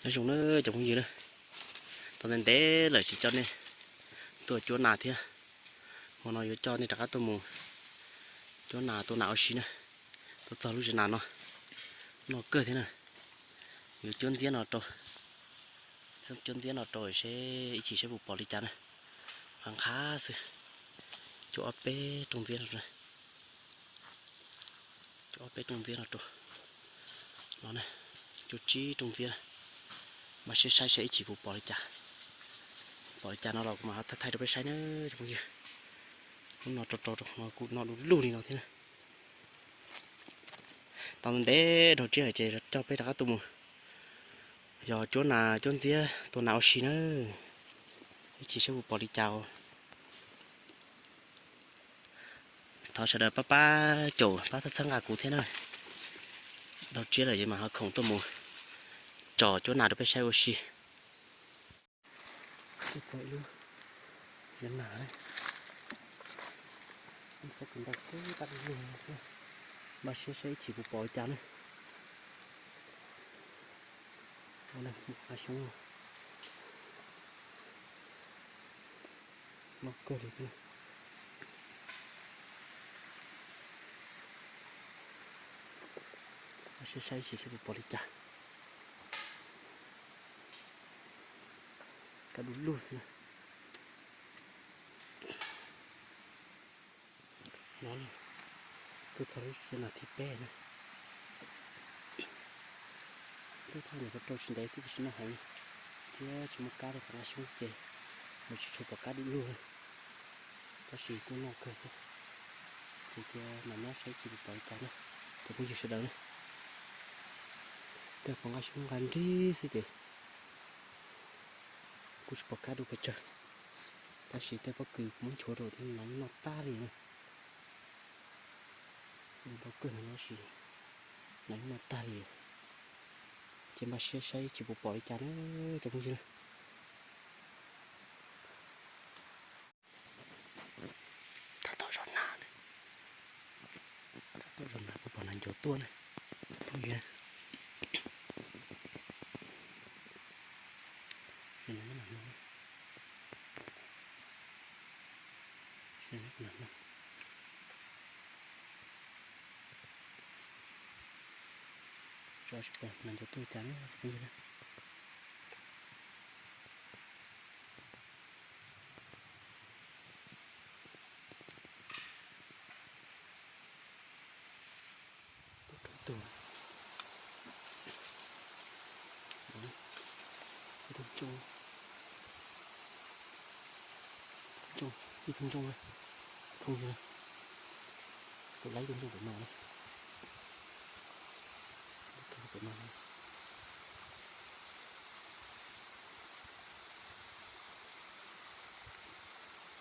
Nyob zoo na cov phooj ywg na, tau ntev ntev lawm tsis coj nej tuaj cuab nas thiab. Hmo no yuav coj nej rov qab tuaj mus cuab nas tua nas ua si na. Tuaj txog lub tsev nas no, noj kawg thiab na. Yuav cuab ntxiab no rau, cuab ntxiab no rau seb ib chim seb puas pom li cas na. Qab qab xwb. Cuab ob peb rooj ntxiab no, cuab ob peb rooj ntxiab no rau no na, cuab tsib rooj ntxiab. Mas saib saib seb ib chim puas pom li cas. Pom li cas no los kuv mam thaij thaij rau peb saib na cov phooj ywg. Lub no rau rau rau no kuj noj du lug li no thiab na. Tau ntev dhau tsiab lawm ces coj peb rov qab tuaj mus yog cuab nas cuab ntxiab tua nas ua si na. Ib chim saib puas pom li cas. Thov sawv daws pab pab caum pab txhawb nqa kuv thiab na. Dhau tsiab lawm ces mam ho khoom tuaj mus tsom cuab nas rau peb saib ua si. Txog ib lub zos nas, ntau kawg, npaj siab saib ib chim puas pom li cas na. Qab xyoob no kawg li. Npaj siab saib ib chim seb puas pom li cas. Kaj du lug xwb na. No, tuaj txog lub nas thib peb na. Tuaj thaj ntawm ko rau tsis ntev xwb ces tsis noj heev thiab tsis muaj kab li, qhov nqa xyoob xwb ces nws tsis tshua pom kab du lug na. Tab sis kuj noj kawg thiab. Ces cia mam nyob saib ib chim puas pom li cas na cov phooj ywg sawv daws na. Tej qhov nqa xyoob nqa nrig xwb ces kuj tsis pom kab du pes tsawg. Tab sis tej pob kws kuv muab nchuav rau no yeej noj tag li na. Ntau kawg no tab sis no yeej noj tag li. Ces npaj siab saib ib chim puas pom li cas na cov phooj ywg na. Tab tom zov nas, tab tom zov nas kuj pom nas ncuav tuaj na. Phooj ywg, Tsis pom nas ncuav tuaj cas na phooj ywg na. Tug, ib tug ntsooj, ib tug ntsooj, phooj ywg, kuv laib ib tug ntsooj pem no na.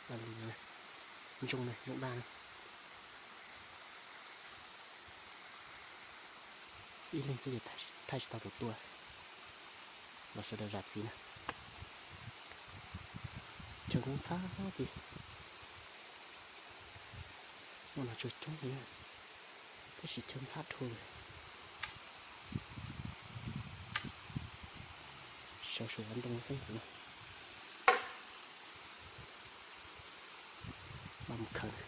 Pem no. Ntsooj na, ntsooj daj na. Ib leeg xwb ces thaij tsis tau tus tua. Los sawv daws zam txim na. Chaw ntxhab ntxhab ces muaj nas tsuag coob li, tab sis chaw ntxhab dhau lawm. Sawv sawv ntoo xeeb tus no. Mam mus khaws.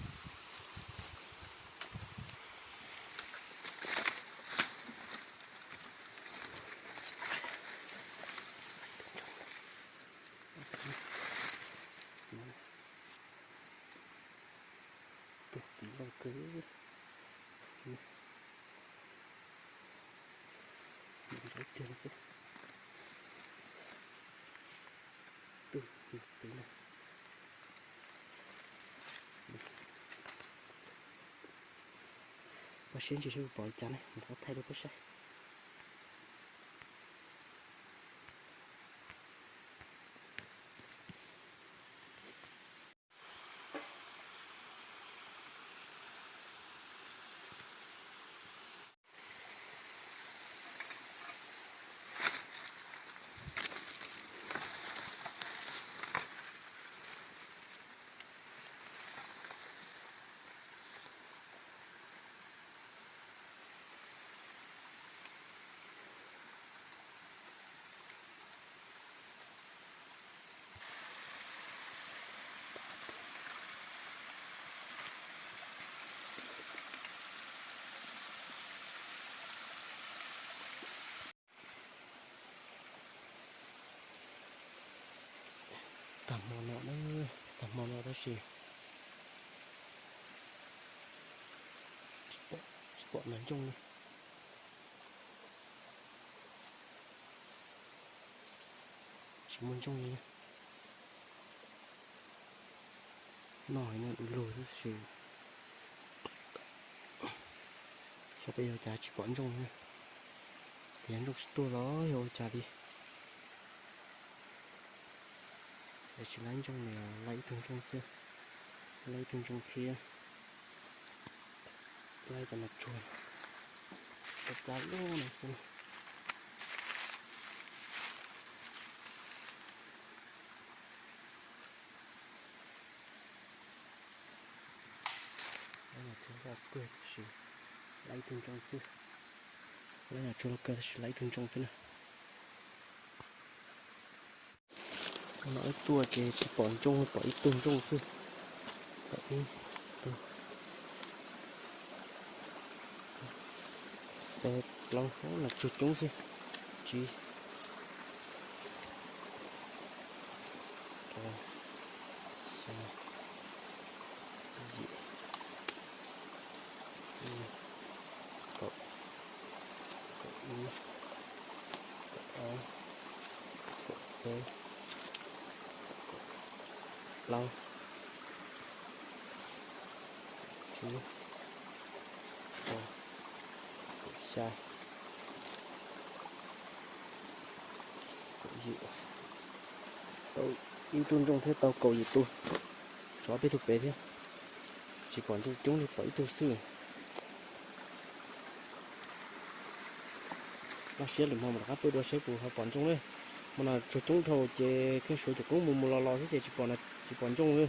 Tus txiv loj kawg. Ntau tiag xwb. Tus txiv na. Pab siab ntsis seb puas pom li cas ne, mus qhov thaij rau peb saib. Tag hmo no na, tag hmo no tab sis tsis pom, tsis pom nas ntsooj li. Tsis muaj ntsooj li. Noj heev na, du lug tab sis xyov tej yog cas tsis pom ntsooj li na. Tias ntsooj tsis tuaj los yog ua cas li. Es tsis laib ntsooj li, laib ib tug ntsooj xwb, laib ib tug ntsooj thiab laib cov nas tsuag, cov plab loj no xwb. Laib nas tsuag loj kawg tab sis, laib ib tug ntsooj xwb, laib nas tsuag loj kawg tab sis laib ib tug ntsooj xwb na. Hnub no wb tuaj ces tsis pom ntsooj, pom ib tug ntsooj xwb. Pom ib tug, peb plaub hau nas tsuag coob xwb. Tsib, rau, xya, yim, kaum, kaum ib, kaum ob, kaum peb, kaum plaub, tsib, rau, kaum xya, kaum yim. Tau ib tug ntsooj thiab tau kaum yim tus, tshuav peb tug pem thiab. Tsis pom ntsooj coob li, pom ib tug xwb. Loj siab lwm hmo mam rov qab tuaj dua seb puas ho pom ntsooj na. Hmo no tsuag coob dhau ces kheej suav cuam koob mus mus los los thiab ces tsis pom, tsis pom ntsooj li.